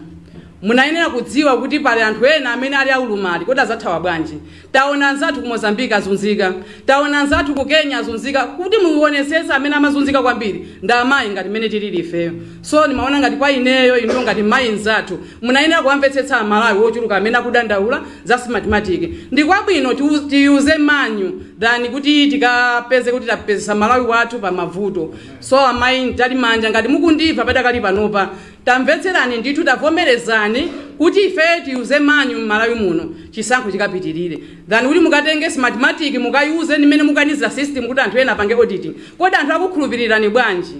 Munayenera kudziwa kuti pali anthu ena amene ali aulumali, kodi azathawa bwanji? Taona anzathu ku Mozambique azunzika, taona anzathu ku Kenya azunzika. Kuti muonesese, amene amazunzika kwambiri ndi amayi ngati mmene tilili ifeyo. So ndimaona ngati kwa ineyo, inuyo ngati mayi nzathu, munayenera kuwamvetsetsa Amalawi wochuluka amene akudandaula za Smartmatic. Ndi kwabwino tiyuze manual than kuti tikapeze kuti tapezesa Malawi wathu pa mavuto. So amayi Mtalimanja, ngati mukundimva padakali panopa, tamvetserani ndithu, tavomerezani kuti ife tiyuze manual m'Malawi muno, chisankho chikapitirire, than kuti mukatenge Smartmatic mukayuze nimene mukanizira system kuti anthu ena apange auditing. Kodi anthu akukhulupirirani bwanji?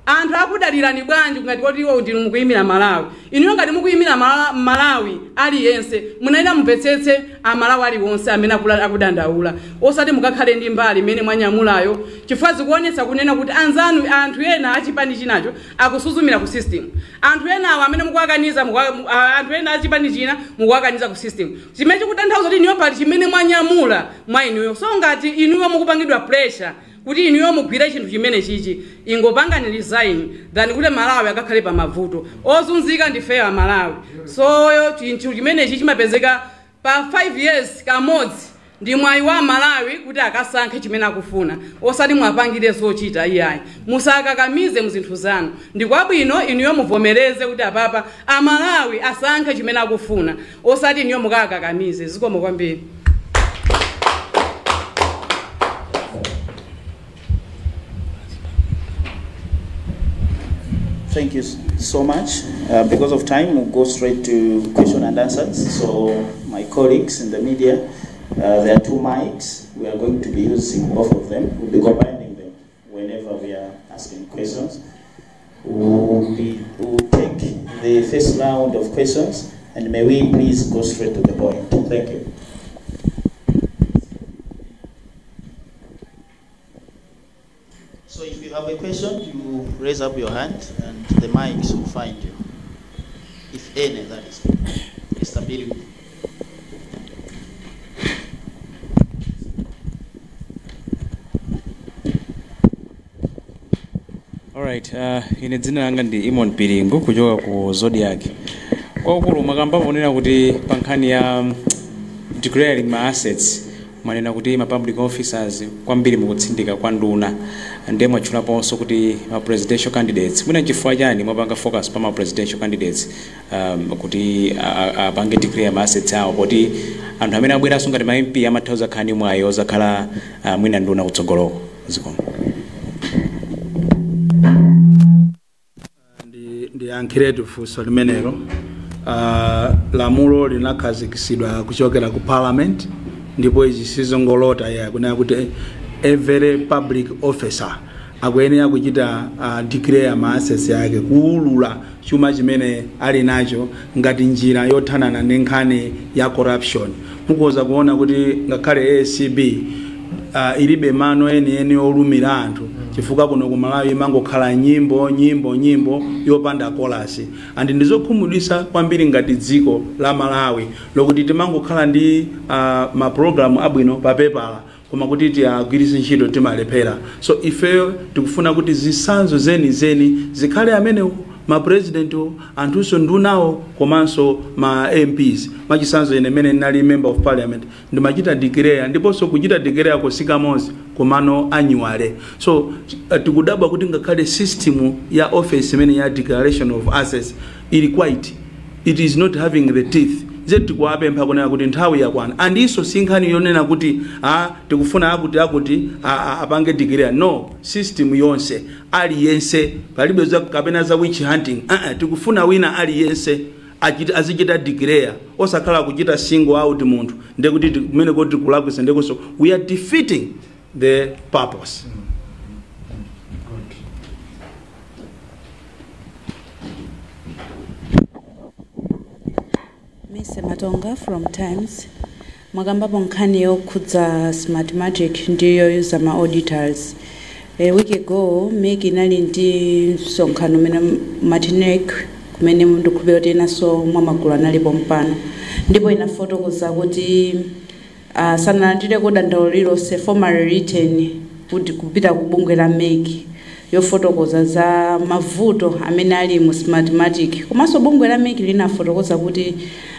Anthu akudalirani bwanji ngati kuti iwo ndinu mukuyimira Malawi? Inuyo ngati mukuyimira Malawi aliyense, munayenera mumvetsetse Amalawi aliwonse amene akudandaula, osati mukakhale ndi mbali imene mwanyamulayo, chifukwa zikuonetsa kunena kuti anzanu, anthu ena achipani chinacho, akusuzumira ku system. Anthu ena awo amene mukuwakaniza, anthu ena achipani china mukuwakaniza ku system, chimene chikutanthauza kuti inuyo pali chimene mwanyamula mwa inuyo. So ngati inuyo mukupangidwa pressure kuti inuyo mugwire chinthu chimene chichi, ingopangani resign than kuti Malawi akakhale pa mavuto. Ozunzika ndifeyo Amalawi. So chinthu chimenechi chimapezeka pa 5 years kamodzi, ndi mwayi wa Malawi kuti akasankhe chimene akufuna, osati mwapangire zochita iyayi. Musakakamize mu zinthu zanu. Ndi kwabwino inuyo muvomereze kuti apapa Amalawi asankhe chimene akufuna, osati inuyo mukakakamize. Zikomo kwambiri. Thank you so much. Because of time, we'll go straight to question and answers. So, my colleagues in the media, there are two mics. We are going to be using both of them. We'll be combining them whenever we are asking questions. We'll take the first round of questions, and may we please go straight to the point. Thank you. So if you have a question, you raise up your hand and the mics will find you. If any, that is. Mr. Biru. Alright, ine dzina langa ndi Imon Piringu kuchoka ku Zodiak. Kwakukulu, mwakamba ponena kuti pa nkhani ya declaring ma assets, mwanena kuti ma public officers kwambiri mukutsindika kwa nduna, ndiye mwatchulaponso kuti ma presidential candidates. Mwina chifukwa chani mwapanga focus pa ma presidential candidates kuti apange declare ma assets awo, poti anthu amene abweranso ngati ma MP amatha kuzakhala ndi mwayi ozakhala mwina nduna kutsogoloko? Zikomo. Ndiyankhiretu funso limenelo. Lamulo linakhazikitsidwa kuchokera ku parliament, ndipo izi sizongolota ya kunena kuti every public officer akuyenera kuchita declare ma assets yake, kuulula chuma chimene ali nacho ngati njira yothanana ndi nkhani ya corruption. Mukhoza kuona kuti ngakhale ACB ilibe mano enieni olumira anthu, chifukwa kuno ku Malawi imangokhala nyimbo, nyimbo, nyimbo yopanda chorus. And ndizokhumudwitsa kwambiri ngati dziko la Malawi lokuti timangokhala ndi mapulogalamu abwino pa pepala, Koma kuti tiagwiritse ntchito timalephera. So ifeyo tikufuna kuti zitsanzo zenizeni zikhale amenewo ma president, anthunso ndunawo, komanso ma MPs. Mwachitsanzo, ine mene ndinali member of parliament ndimachita declare, ndiponso kuchita declare kosikamozi komano annually. So tikudabwa kuti ngakhale system ya office imene ya declaration of assets ili quite, it is not having the teeth. Ze tikuwapempha kunena kuti nthawi yakwana, andiso si nkhani yonena kuti tikufuna akuti akuti apange declare. No, system yonse, aliyense, palibe za kapena za witch hunting. Tikufuna wina aliyense azichita declare, osakhala kuchita single out munthu. Ndekuti kumene kuti kulakwisa, ndekuso we are defeating the purpose. Good. Mise Matonga from Times. Mwakambapo nkhani yokhudza Smartmatic ndiyo yoyuza ma auditors. A week ago MEC inali ndi msonkhano umene Martinek, kumene ndikukhulupirira kuti inanso mwa magulu analipo mpano, ndipo inafotokoza kuti sanalandireko dandaulo lililonse formally written kuti kupita ku bungwe la MEC yofotokoza za mavuto amene ali mu Smartmatic. Komanso bungwe la MEC linafotokoza kuti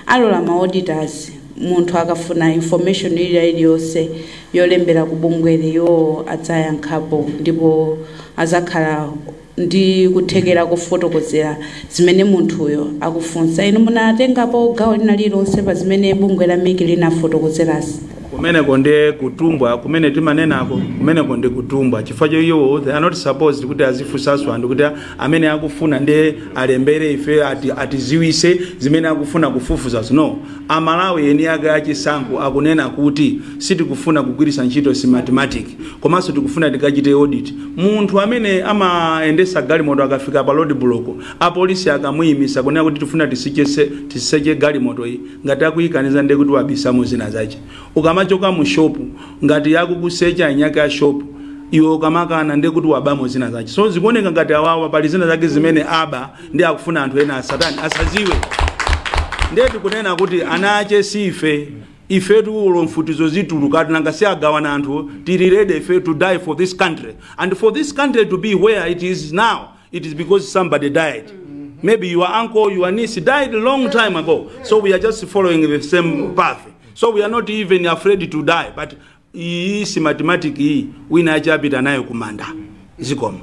alola ma auditors, munthu akafuna information ili iliyonse yolembera ku bungweli, iwo adzayankhapo ndipo azakhala ndi kuthekera kufotokozera zimene munthuyo akufunsa. Inu munatengapo gawo lina lililonse pa zimene bungwe la MEC linafotokozerasi? Kumeneko ndi kutumbwa kumene timanenako. Kumeneko ndi kutumbwa chifukwa cho iwo they are not supposed kuti azifunsanso anthu kuti amene akufuna ndi alembere ife atiziwise zimene akufuna kufufuzazo. No, Amalawi eni ake achisankho akunena kuti sitikufuna kugwiritsa ntchito Smartmatic, komanso tikufuna tikachite audit. Munthu amene amayendesa galimoto akafika pa road block, apolisi akamuyimisa kunena kuti tifuna tiseche galimoto iyi, ngati akuyikaniza ndiye kuti wabisamo zina zache. Ukamachoka mu shopu, ngati yakukusecha inyake ya shopu, iwe ukamakana ndiye kuti wabamo zina zache. So zikuoneka ngati awawa pali zina zake zimene aba ndi akufuna anthu ena asatani, asaziwe. Ndiye tikunena kuti ana ache si ife. Ifetu ulo mfutizo zituluka, nanga si agawana anthu. Tili ready ife to die for this country, and for this country to be where it is now, it is because somebody died. Maybe your uncle, your niece died a long time ago, so we are just following the same path. So we are not even afraid to die, but iyi Smartmatic iyi wina achapita nayo kumanda. Zikoma,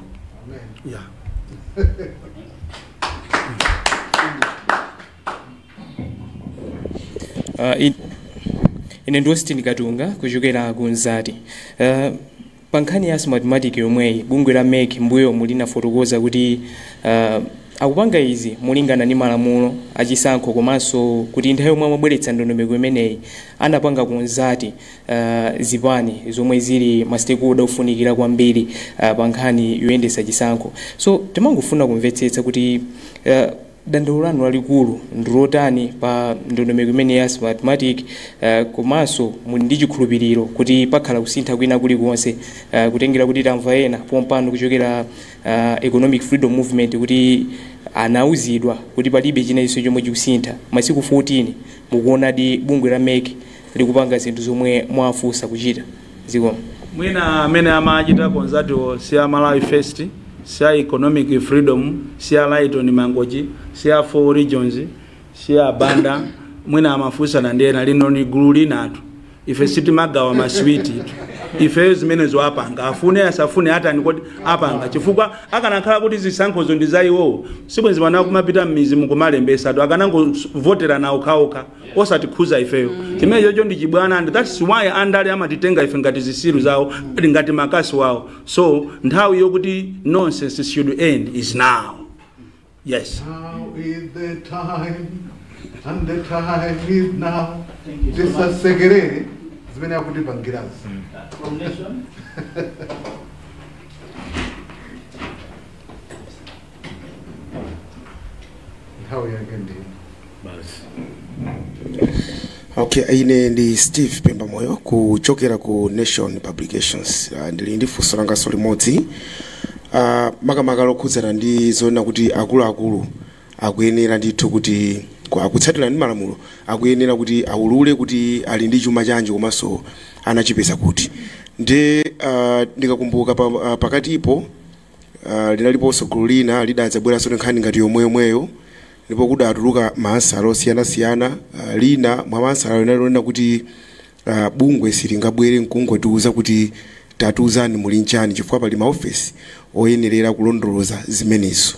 yeah. Ine ndi Austin Katunga kuchokera ku Nzati. Pa nkhani ya Smartmatic yomweyi, bungwe la MEC mbuyo mulinafotokoza kuti akupanga izi molingana ndi malamulo achisankho, komanso kuti nthawi yomwe amabweretsa ndondomeko imeneyi anapanga consult zipani zomwe zili ma stakeholder ofunikira kwambiri pa nkhani yoyendetsa chisankho. So timangofuna kumvetsetsa kuti dandaulo lanu lalikulu ndilotani pa ndondomeko imene ya Smartmatic, komanso muli ndi chikhulupiriro kuti pakhala kusintha kwina kulikonse, kutengera kuti tamva ena pompano kuchokera Economic Freedom Movement kuti anauzidwa kuti palibe chinanso chomwe chikusintha masiku 14? Mukuonadi bungwe la MEC likupanga zinthu zomwe mwafunsa kuchita? Zikomo. Mwina amene amachita consult si a Malawi First, si a Economic Freedom, si a Lighton Mangochi, si a Four Regions, si a Banda. Mwina amafunsana ndi ena. Lino ni gulu linatu, ife sitimagawa maswiti itu. Ife zimenezo apanga, afune asafune, atani kodi, apanga, chifukwa akanakhala kuti zisankhozo ndi za iwowo, sibwenzi pano kumapita m'mizi mukumalembesatu. Akanangovotera nawo okhaokha, osatikhuza ifeyo. Chimene chocho ndi chibwana, and that's why andale amatitenga ife ngati zisilu zawo, ngati makasi wawo. So nthawi yokuti nonsense should end is now, yes. Now is the time, and the time is now. Thank you so much. Tisasekerere zimene akutipangirazi. From Nation. Nthawi yake ndiyo. Basi. Okay, ine ndi Steve Pemba Moyo kuchokera ku Nation Publications. Ndili ndi funso langanso limodzi, makamaka lokhudzana ndi zoona kuti akuluakulu akuyenera ndithu kuti akutsatira ndi malamulo, akuyenera kuti aulule kuti ali ndi chuma chanji komanso anachipeza kuti. Ndi ndikakumbuka pakatipo linaliponso gulu lina lidadzabweranso ndi nkhani ngati yomweyomweyo, ndipo kudatuluka ma answer osiyanasiyana. Lina mwa ma answer linali lonena kuti bungwe silingabwere nkungotiuza kuti tatiuzani muli nchani, chifukwa pali maofesi oyenerera kulondoloza zimenezo.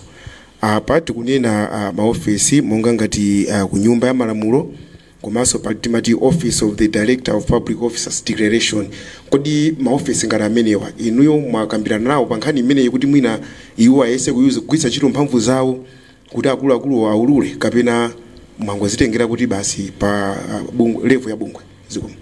Apa tikunena maofesi monga ngati ku Nyumba ya Malamulo, komanso pali timati Office of the Director of Public Officers Declaration. Kodi maofesi ngati amenewa inuyo mwakambirana nawo pa nkhani imeneyi, kuti mwina iwo ayese kuyuza kugwiritsa ntchito mphamvu zawo kuti akuluakulu aulule, kapena mwangozitengera kuti basi pa bungwe, level ya bungwe? Zikomo.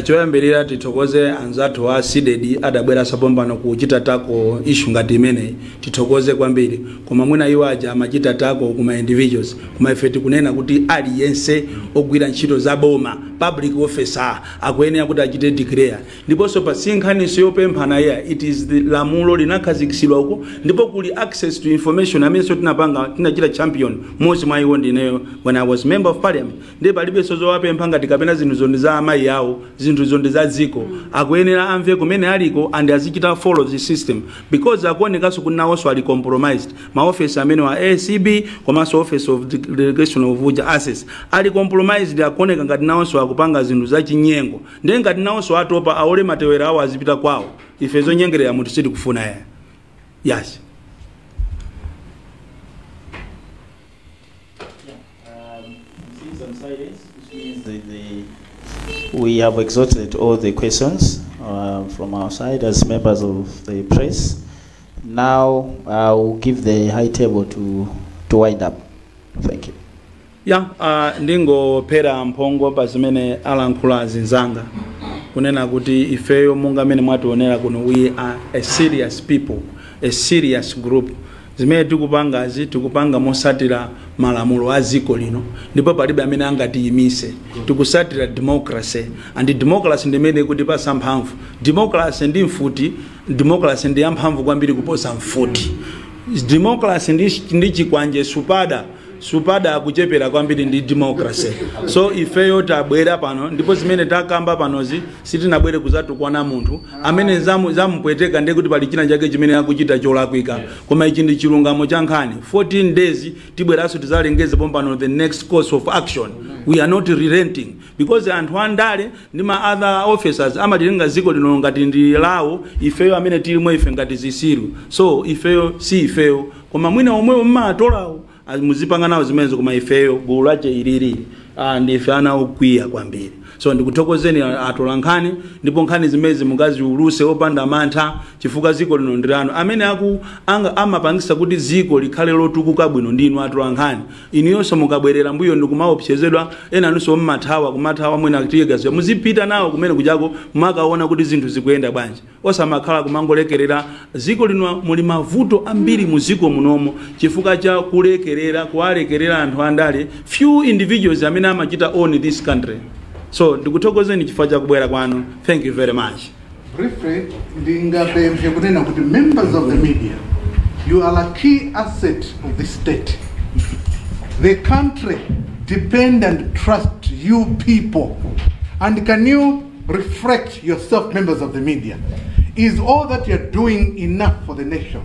Choyambirira tithokoze anzathu a CDEDI, adabweranso pompano kuchita tackle issue ngati imeneyi. Tithokoze kwambiri. Koma mwina iwo aja amachita tackle kuma individuals, koma ife tikunena kuti aliyense ogwira ntchito za boma, public officer, akuyenera kuti achite declare. Ndiponso pa sinkhaniso yopemphana iya, it is the lamulo linakhazikitsidwa uko, ndipo kuli access to information amenenso tinapanga, tinachita champion, mmodzi mwa iwo ndineyo when I was member of parliament. Ndiye palibenso zowapempha ngati kapena zinthu ndi za amayi awo, zinthu ndi za dziko. Akuyenera amve kumene aliko and azichita follow the system, because akuonekanso kuti nawonso ali compromised. Maofesi amene wa ACB komanso Office of Delegation of Uja Assets ali compromised, akuoneka ngati nawonso akupanga zinthu zachinyengo. Ndiye ngati nawonso atopa, aole matewera awo, azipita kwawo. Ife zonyengerera munthu sitikufuna ya. Yes. Seeing some silence, which means that we have exhausted all the questions from our side as members of the press. Now I will give the high table to wind up. Thank you. Ya, ndingophera mphongo pa zimene alankhula azinzanga, kunena kuti ifeyo monga mmene mwationera kuno, we are a serious people, a serious group. Zimene tikupangazi, tikupanga mosatira malamulo a dziko lino, ndipo palibe amene angatiyimise. Tikusatira democracy, and democracy ndimene ikutipasa mphamvu. Democracy ndi mfuti, democracy ndi yamphamvu kwambiri kuposa mfuti. Democracy ndi chikwanje, supada supada akuchepera kwambiri ndi democracy. So ifeyo tabwera pano, ndipo zimene takamba panozi, sitinabwere kuzatukwana munthu amene zamupweteka, ndiye kuti pali china chake chimene akuchita cholakwika. Koma ichi ndi chilungamo cha nkhani. 14 days tibweranso tizalengeze pompano the next course of action. We are not relenting, because anthu andale ndi ma other officers amatilenga dziko lino ngati ndi lawo, ifeyo amene tilimo ife ngati zisilu. So ifeyo si ifeyo, koma mwina omwewo mmatolawo muzipanga nawo zimenezo, koma ifeyo gulu lache ilili ndife ana okwiya kwambiri. So ndikuthokozeni atola nkhani, ndipo nkhani zimezi mukaziuluse opanda mantha, chifukwa dziko lino ndi lanu. Amene aku anga amapangisa kuti dziko likhale lotukuka bwino ndinu atola nkhani. Inuyonso mukabwerera mbuyo ndikumaopsezedwa, ena anunso mmathawa, kumathawa mwina tiyegazira, muzipita nawo kumene kuchako, makaona kuti zinthu zikuyenda bwanji, osamakhala kumangolekerera. Dziko lino muli mavuto ambiri mu dziko munomo chifukwa cha kulekerera, kuwalekerera anthu andale, few individuals amene amachita own this country. So ndikuthokozeni chifukwa cha kubwera kwanu. Thank you very much. Briefly, ndingapemphe kunena kuti members of the media, you are a key asset of the state. The country depend and trust you people. And can you reflect yourself, members of the media? Is all that you're doing enough for the nation?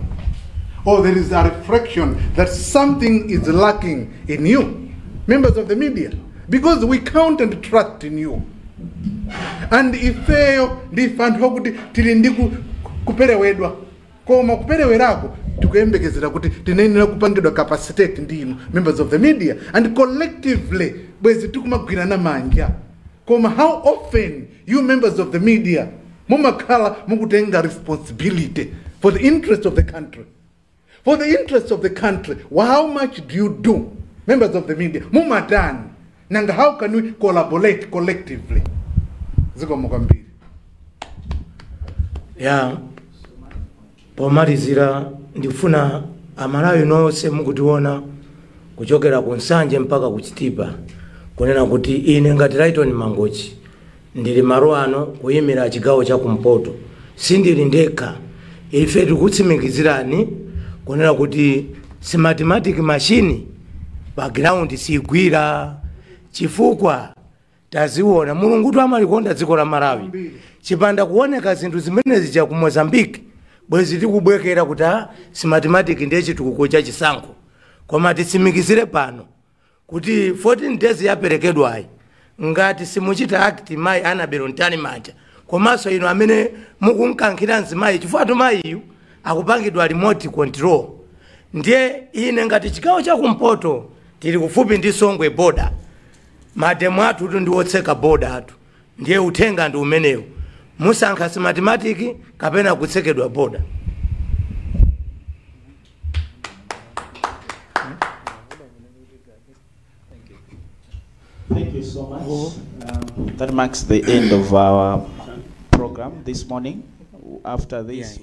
Or there is a reflection that something is lacking in you, members of the media? Because we count and trust in you. And ifeyo ndife anthu okuti tili ndi kuperewedwa, koma kuperewerako tikuyembekezera kuti tinayenera kupangidwa capacitate ndi inu members of the media, and collectively bwezi tikumagwirana manja. Koma how often you members of the media mumakhala mukutenga responsibility for the interest of the country? For the interest of the country, how much do you do, members of the media? Mumatani nanga? How can we collaborate collectively? Zikomo kwambiri. Ya, pomalizira ndikufuna Amalawi nonse mukutiona kuchokera ku Nsanje mpaka ku Chitipa, kunena kuti ine ngati Lighton Mangochi ndili malo ano kuyimira chigawo cha kumpoto, sindili ndekha. Ife tikutsimikizirani kunena kuti Smartmatic machine pa ground sigwira, chifukwa Taziona Mulungu amalikonda dziko la Malawi. Chipanda kuoneka zinthu zimenezi cha ku Mozambique, bwezi tikubwekera kuti a Smartmatic ndiye chitukuko cha chisankho. Koma titsimikizire pano kuti 14 days yaperekedwayi, ngati simuchita act, mayi Annabel Mtalimanja komanso inu amene mukunkankhira mzimayi, chifukwa mayiyu akupangidwa remote control. Ndiye ine ngati chigawo chakumpoto tili kufupi ndi Songwe border, mademo athu tu ndi wotseka border athu. Ndiye uthenga ndi umenewu: musankha Smartmatic kapena kutsekedwa border. Thank you so much. That marks the end of our program this morning. After this.